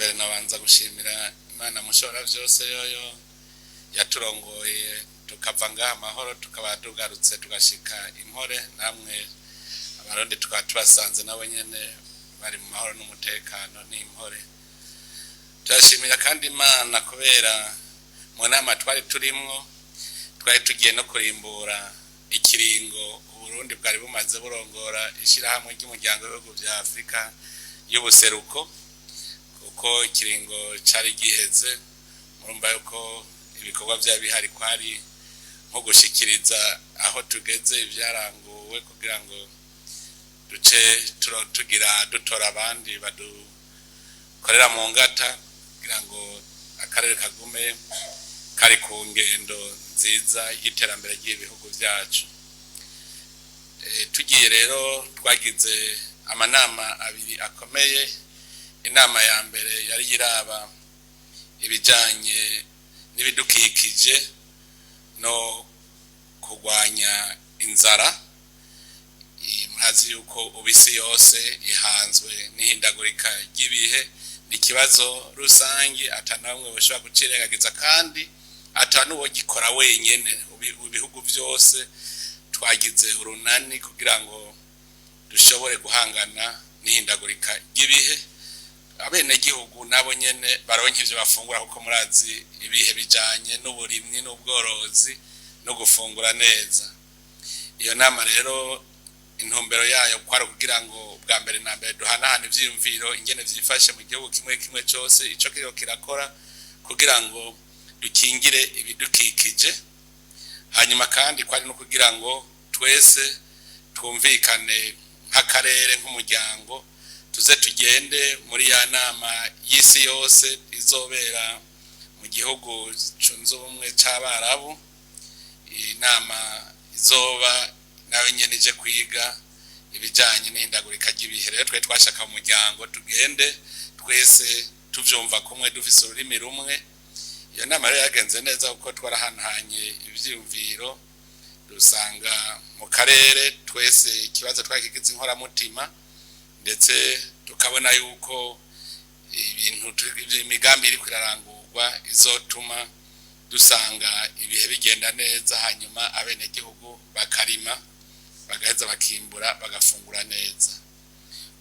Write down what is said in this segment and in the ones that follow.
Mbere nabanza gushimira Imana mushobora byose, yoyo yaturongoye tukava ngaha amahoro, tukaba tugarutse tugashika impore, namwe Abarundi tukaba tubasanze nabo nyene bari mu mahoro n'umutekano n'impore. Turashimira kandi Imana kubera mu nama twari turimwo twari tugiye no kurimbura ikiringo Uburundi bwari bumaze burongora ishyirahamwe ry'Umuryango w'Ibihugu vya Afurika y'Ubuseruko, kuko ikiringo cari giheze. Murumva yuko ibikorwa vyari bihari kwari nko gushikiriza aho tugeze, ibyaranguwe, kugira ngo duce tugira dutora abandi badukorera mu ngata, kugira ngo akarere kagume kari ku ngendo nziza y'iterambere ry'ibihugu byacu. Tugiye rero, twagize amanama abiri akomeye. Inama ya mbere yari iraba ibijyanye n'ibidukikije no kurwanya inzara. Murazi yuko ubu isi yose ihanzwe n'ihindagurika ry'ibihe, ni ikibazo rusange ata namwe bashobora gucirengagiza, kandi ata n'uwo gikora wenyene. Ibihugu byose twagize urunani kugira ngo dushobore guhangana n'ihindagurika ry'ibihe, abenegihugu nabo nyene baronke ivyo bafungura, kuko murazi ibihe bijanye n'uburimyi n'ubworozi no gufungura neza. Iyo nama rero intumbero yayo kwari kugira ngo bwa mbere na mbere duhanahane ivyiyumviro ingene vyifashe mu gihugu kimwe kimwe cose, ico kiriko kirakora kugira ngo dukingire ibidukikije. Hanyuma kandi kwari no kugira ngo twese twumvikane nk'akarere, nk'umuryango, tuze tugende muri ya nama y'isi yose izobera mu gihugu cunze ubumwe c'Abarabu, inama izoba nayo nyene ije kwiga ibijanye n'ihindagurika ry'ibihe. Rero twe twashaka mu muryango tugende twese tuvyumva kumwe, dufise ururimi rumwe. Iyo nama rero yagenze neza, kuko twarahanahanye ivyiyumviro, dusanga mu karere twese ikibazo twakigize inkoramutima, ndetse tukabona yuko ibintu imigambi iriko irarangurwa izotuma dusanga ibihe bigenda neza, hanyuma abenegihugu bakarima, bagaheza bakimbura, bagafungura neza.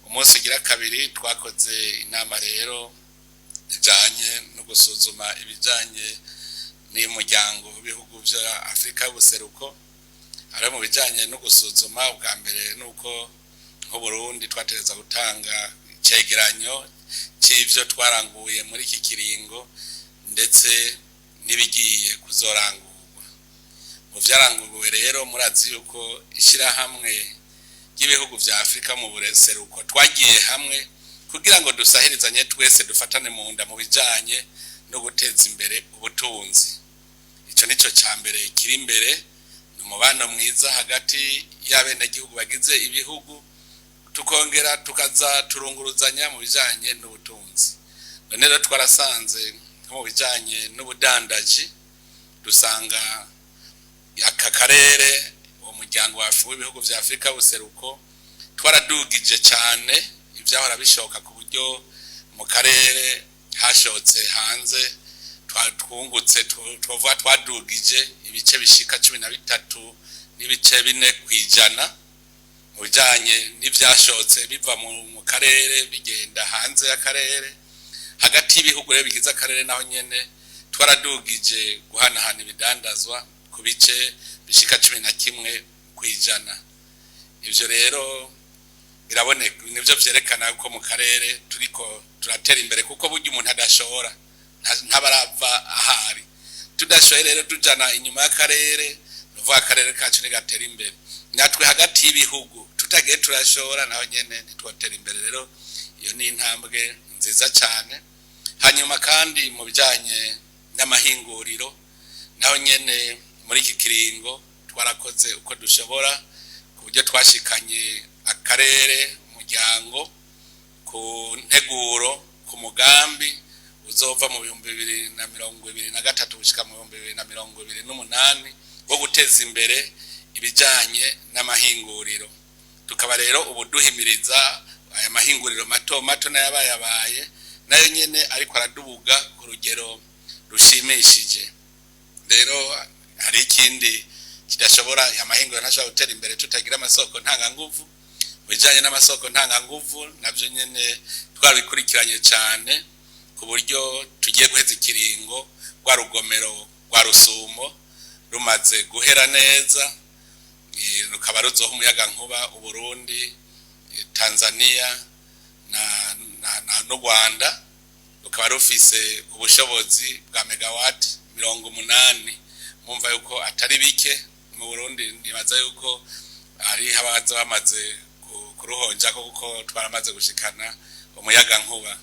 Umunsi ugira kabiri twakoze inama rero ijanye no gusuzuma ibijanye n'umuryango w'ibihugu vya Afurika y'Ubuseruko. Ari mu bijanye no gusuzuma, ubwa mbere nuko nk'Uburundi twategerezwa gutanga icegeranyo c'ivyo twaranguye muri iki kiringo, ndetse n'ibigiye kuzorangurwa. Mu vyaranguwe rero, murazi yuko ishirahamwe ry'ibihugu vya Afurika mu Buseruko twagiye hamwe kugira ngo dusahirizanye twese, dufatane mu nda mu bijanye no guteza imbere ubutunzi. Ico nico ca mbere kiri imbere, ni umubano mwiza hagati y'abenegihugu bagize ibihugu, tukongera tukaza turunguruzanya mu bijanye n'ubutunzi. None rero twarasanze nko mu bijanye n'ubudandaji, dusanga aka karere, uwo muryango w'ibihugu vya Afurika Buseruko, twaradugije cane ivyahora bishoka, ku buryo mu karere hashotse hanze twungutse, twovuga twadugije ibice bishika 13.4% mu bijanye n'ivyashotse biva mu karere bigenda hanze y'akarere. Hagati y'ibihugu rero bigize akarere naho nyene twaradugije guhanahana ibidandazwa ku bice bishika 11%. Ivyo rero biraboneka, nivyo vyerekana ko mu karere turiko turatera imbere, kuko burya umuntu adashora ntabarava ahari. Tudashoye rero tujana inyuma y'akarere, nuvuga akarere kacu ntigatera imbere. Natwe hagati y'ibihugu tutagiye turashora, naho nyene ntitwotera imbere. Rero iyo ni intambwe nziza cyane. Hanyuma kandi mu bijanye n'amahinguriro naho nyene muri iki kiringo twarakoze uko dushobora, ku buryo twashikanye akarere, umuryango, ku nteguro, ku mugambi uzova mu 2023 gushika mu 2028 wo guteza imbere ibijanye n'amahinguriro. Tukaba rero ubu duhimiriza aya mahinguriro mato mato n'ayabayabaye. Nayo nyene ariko aradubuga ku rugero rushimishije. Rero hari ikindi kidashobora, amahinguriro ntashobora gutera imbere tutagira amasoko ntanganguvu. Mu bijanye n'amasoko ntanganguvu, navyo nyene twabikurikiranye cyane, ku buryo tugiye guheza ikiringo rwa rugomero rwa Rusumo rumaze guhera neza, rukaba ruzoha umuyaga nkuba Uburundi, Tanzania na n'u Rwanda. Rukaba rufise ubushobozi bwa megawati 80. Mumva yuko atari bike. Mu Burundi nibaza yuko hari abaza bamaze kuruhonjako, kuko twaramaze gushikana umuyaga nkuba.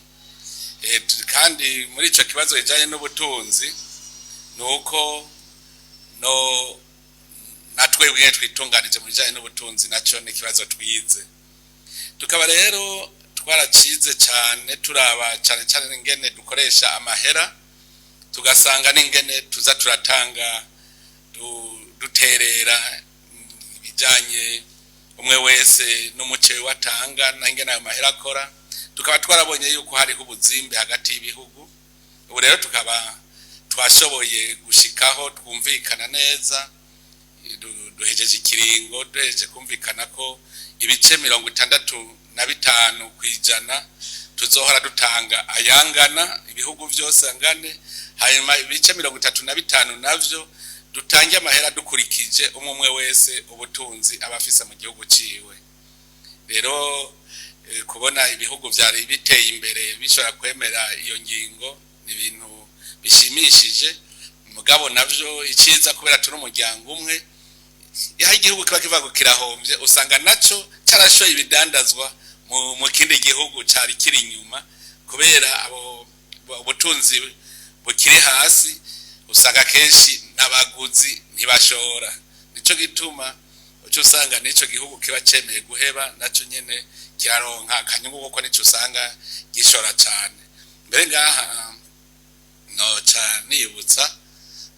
Kandi muri ico kibazo kijanye n'ubutunzi, ni uko no natwebwe twitunganije mu bijanye n'ubutunzi. Naco ni ikibazo twize, tukaba rero twaracize cyane, turaba cyane cyane ingene dukoresha amahera, tugasanga n'ingene tuza turatanga, duterera ibijanye umwe wese n'umuce watanga, n'ingene ayo mahera akora. Tukaba twarabonye yuko hariho ubuzimbe hagati y'ibihugu. Ubu rero tukaba twashoboye gushikaho twumvikana neza. Duhejeje ikiringo duhejeje kumvikana ko ibice 65% tuzohora dutanga ayangana, ibihugu byose angane, hanyuma ibice 35 navyo dutange amahera dukurikije umwe umwe wese ubutunzi aba afise mu gihugu ciwe. Rero kubona ibihugu vyari biteye imbere bishobora kwemera iyo ngingo ni ibintu bishimishije. Mugabo navyo iciza, kubera turi umuryango umwe, yaho igihugu kiba kivuga ngo kirahombye, usanga naco carashoye ibidandazwa mu kindi gihugu cari kiri inyuma. Kubera abo ubutunzi bukiri hasi, usanga kenshi n'abaguzi ntibashora. Nico gituma uca usanga n'ico gihugu kiba cemeye guheba, naco nyene kiraronka akanyungu, kuko nico usanga gishora cane. Mbere ngaha noca nibutsa,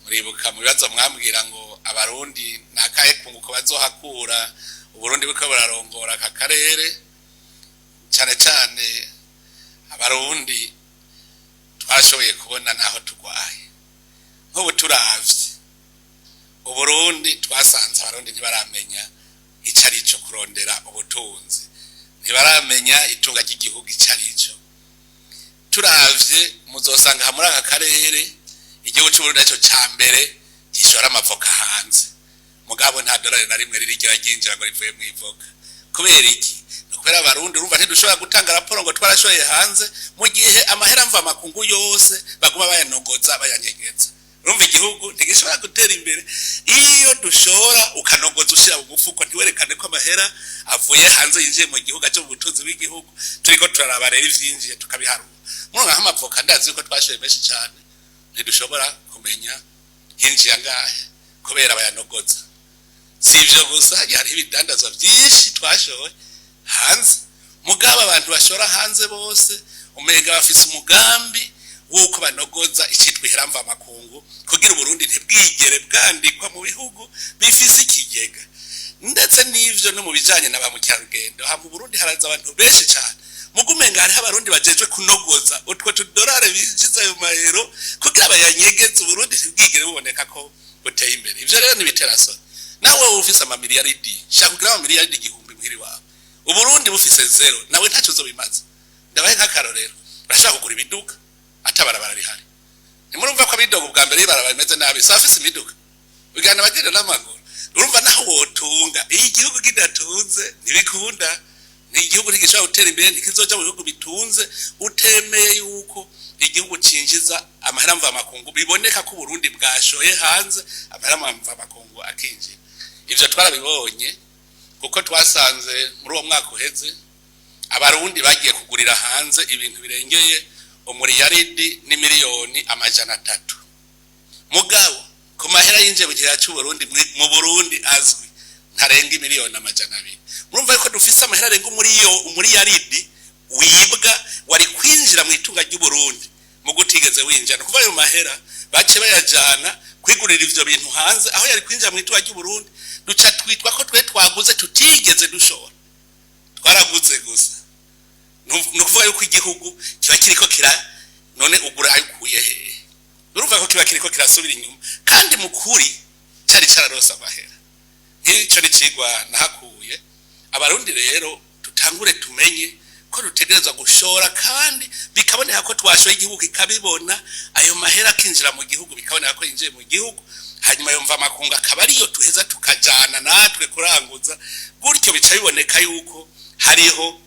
muribuka mu bibazo mwambwira ngo Abarundi nakahe kunguko bazohakura Uburundi buriko burarongora aka karere? Cane cane Abarundi twashoboye kubona naho turwaye. Nk'ubu turavye Uburundi, twasanze Abarundi ntibaramenya ico ari cyo kurondera ubutunzi, ntibaramenya itunga ry'igihugu ico ari cyo. Turavye, muzosanga aha muri aka karere igihugu c'Uburundi arico ca mbere gishora amavoka hanze, mugabo nta dolari na rimwe ririgera ryinjira ngo rivuye mu ivoka. Kubera iki? Ni ukubera Abarundi, urumva, ntidushobora gutanga raporo ngo twarashoye hanze, mu gihe amahera mva makungu yose baguma bayanogoza, bayanyegeza. Urumva igihugu ntigishobora gutera imbere iyo dushora ukanogoza, ushira mu mufuko, ntiwerekane ko amahera avuye hanze yinjiye mu gihugu, aje mu butunzi bw'igihugu. Turiko turaraba rero ivyinjiye tukabiharura. Murumva nk'amavoka, ndazi yuko twashoye menshi cane, ntidushobora kumenya hinjiye angahe kubera bayanogoza. Si ivyo gusa, hariho ibidandazwa vyinshi twashoye hanze, mugabo abantu bashora hanze bose umenga bafise umugambi w'uko banogoza icitwa ihera mvamakungu, kugira Uburundi ntibwigere bwandikwa mu bihugu bifise ikigega. Ndetse n'ivyo no mu bijanye na ba mukerarugendo, ha mu Burundi haraza abantu benshi cane, muga umenga hariho Abarundi bajejwe kunogoza utwo tudorare binjiza, ayo mahero, kugira bayanyegeze, Uburundi ntibwigere buboneka ko buteye imbere. Ivyo rero ntibiterasoni. Nawe wowe ufise amamiliyaridi, shaka kugira amamiliyaridi 1000 muhiri wawe, Uburundi bufise zéro, nawe ntacyo uzobimaze. Ndabaye nk'akarorero, urashaka kugura ibiduga atabarabara rihari. Ntimurumva ko abidoga ubwa mbere ibarabara rimeze nabi? Si abafise imiduga bigana abagenda n'amaguru. Urumva naho wotunga, iyo igihugu kidatunze ntibikunda. Ni igihugu ntigishobora gutera imbere, ntikizoja mu bihugu bitunze utemeye yuko igihugu cinjiza amahera mvamakungu, biboneka ko Uburundi bwashoye hanze, amahera mvamakungu akinjira. Ivyo twarabibonye, kuko twasanze muri uwo mwaka uheze Abarundi bagiye kugurira hanze ibintu birengeye umuriyaridi n'imiliyoni 300, mugabo ku mahera yinjiye mu kigega c'Uburundi, mu Burundi azwi, ntarenga imiliyoni 200. Murumva yuko dufise amahera arenga umuriyaridi wibwa, wari kwinjira mu itunga ry'Uburundi mu gutigeze winjira. Ni ukuvuga ayo mahera bace bayajana kwigurira ivyo bintu hanze, aho yari kwinjira mu itunga ry'Uburundi. Duca twitwa ko twe twaguze tutigeze dushora, twaraguze gusa. Ni ukuvuga yuko igihugu kiba kiriko kira, none ugura ayikuye hehe? Urumva ko kiba kiriko kirasubira inyuma, kandi mu kuri cari cararose amahera. Nk'ico ni icigwa nahakuye. Abarundi rero tutangure tumenye ko dutegerezwa gushora, kandi bikaboneka ko twashoye, igihugu kikabibona, ayo mahera akinjira mu gihugu, bikaboneka ko yinjiye mu gihugu, hanyuma yumva amakungu akaba ariyo tuheza tukajana natwe kuranguza. Gutyo bica biboneka yuko hariho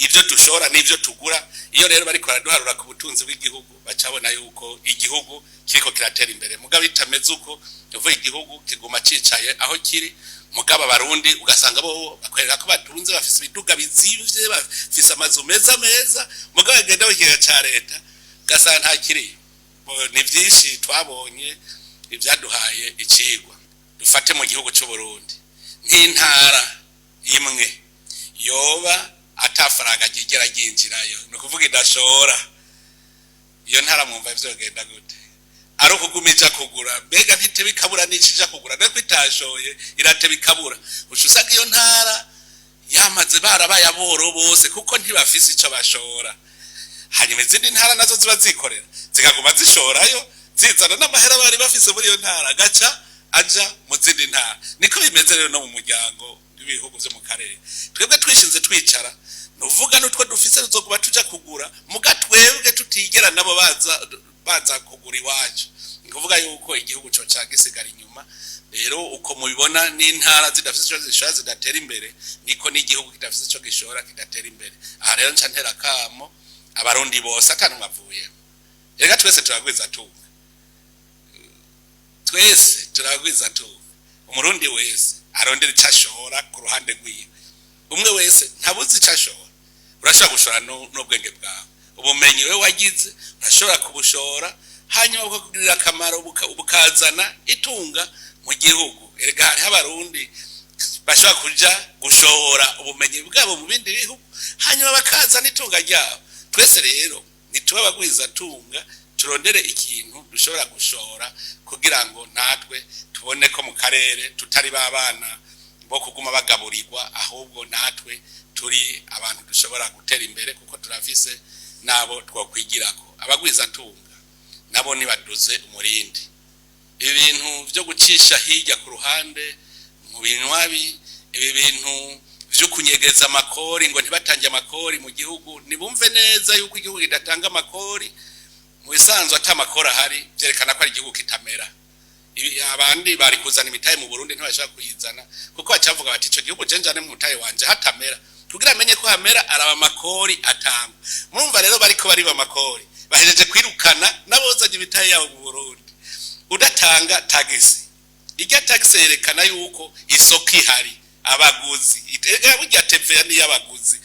ibyo dushora n'ibyo tugura. Iyo rero bariko baraduharura ku butunzi bw'igihugu, bacabona yuko igihugu kiriko kiratera imbere. Mugabo bitameze uko, uvuga igihugu kiguma cicaye aho kiri. Mugabo Abarundi ugasanga bo bakwereka ko batunze, bafise ibiduga bizimvye, bafise amazu meza meza, mugabo bagenda mu kigega ca leta ugasanga nta kiriyo. Ni vyinshi twabonye ibyaduhaye icigwa. Dufate mu gihugu c'u Burundi, nk'intara imwe yoba atafaranga ryigera ryinjirayo, ni ukuvuga idashora, iyo ntara mwumva vyogenda gute? Ari ukuguma ija kugura, mbega ntitebe ikabura n'ico ija kugura? Mbega itashoye irateba ikabura. Uca usanga iyo ntara yamaze barabaye aboro bose, kuko ntibafise ico bashora. Hanyuma izindi ntara nazo ziba zikorera, zikaguma zishorayo, zizana n'amahera bari bafise muri iyo ntara, agaca aja mu zindi ntara. Niko bimeze rero no mu muryango w'ibihugu vyo mu karere. Twebwe twishinze twicara, nuvuga n'utwo dufise tuzoguma tuja kugura, muga twebwe tutigera nabo baza kugura iwacu. Ni kuvuga yuko igihugu coca gisigara inyuma. Rero uko mubibona, n'intara zidafise ico zishora zidatera imbere, niko n'igihugu kidafise ico gishora kidatera imbere. Aha rero nca ntera akamo Abarundi bose, akantu avuyemo. Reka twese turagwiza tunga, twese turagwiza tunga. Umurundi wese arondera ico ashora ku ruhande rwiwe. Umwe wese ntabuzi ico ashora. Urashobora gushora n'ubwenge bwawe, ubumenyi we wagize urashobora kubushora, hanyuma bukakugirira akamaro, bukazana itunga mu gihugu. Erega hariho Abarundi bashobora kuja gushora ubumenyi bwabo mu bindi bihugu, hanyuma bakazana itunga ryabo. Twese rero ntitube abagwizatunga, turondere ikintu dushobora gushora kugira ngo natwe tubone ko mu karere tutari babana bo kuguma bagaburirwa, ahubwo natwe turi abantu dushobora gutera imbere, kuko turafise nabo twokwigirako. Abagwizatunga nabo nibaduze umurindi. Ibi bintu vyo gucisha hirya ku ruhande mu binywabi, ibi bintu vyo kunyegeza amakori ngo ntibatange amakori mu gihugu, nibumve neza yuko igihugu kidatanga amakori, mu bisanzwe ata makori ahari, vyerekana ko ari igihugu kitamera. Abandi bari kuzana imitahe mu Burundi ntibashaka kuyizana, kuko bacavuga bati: "Ico gihugu je njane mu mutahe wanje hatamera?" Kugira amenye ko hamera, araba amakori atangwa. Murumva rero bariko bariba amakori, bahejeje kwirukana n'abozanye imitahe yabo mu Burundi. Udatanga tagisi, irya tagisi yerekana yuko isoko ihari, abaguzi. Burya TVA ni iy'abaguzi.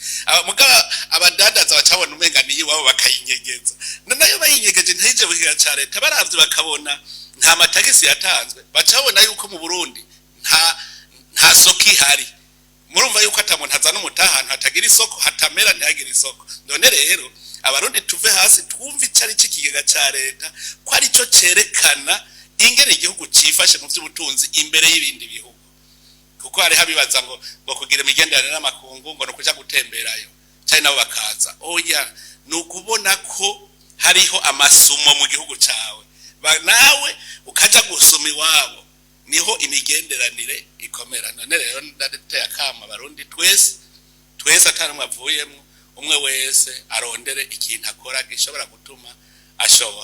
Mugabo abadandaza bacabona umenga ni iwabo, bakayinyegeza. Nayo bayinyegeje ntayije mu kigega ca leta. Baravye bakabona nta matagisi yatanzwe, bacabona yuko mu Burundi nta soko ihari. Murumva yuko ata muntu azana umutahe ahantu hatagira isoko, hatamera, ntihagire isoko. None rero Abarundi tuve hasi, twumve ico ari c'ikigega ca leta, ko ari cyo cerekana ingene igihugu cifashe mu vy'ubutunzi imbere y'ibindi bihugu. Kuko hariho abibaza ngo kugira imigenderanire n'amakungu ngo ni ukuja gutemberayo canke nabo bakaza. Oya, ni ukubona ko hariho amasumo mu gihugu cawe, nawe ukaja gusuma iwabo, niho imigenderanire ikomera. None rero ndateye akamo Abarundi twese, twese atanumwe avuyemwo, umwe wese arondere ikintu akora gishobora gutuma ashora.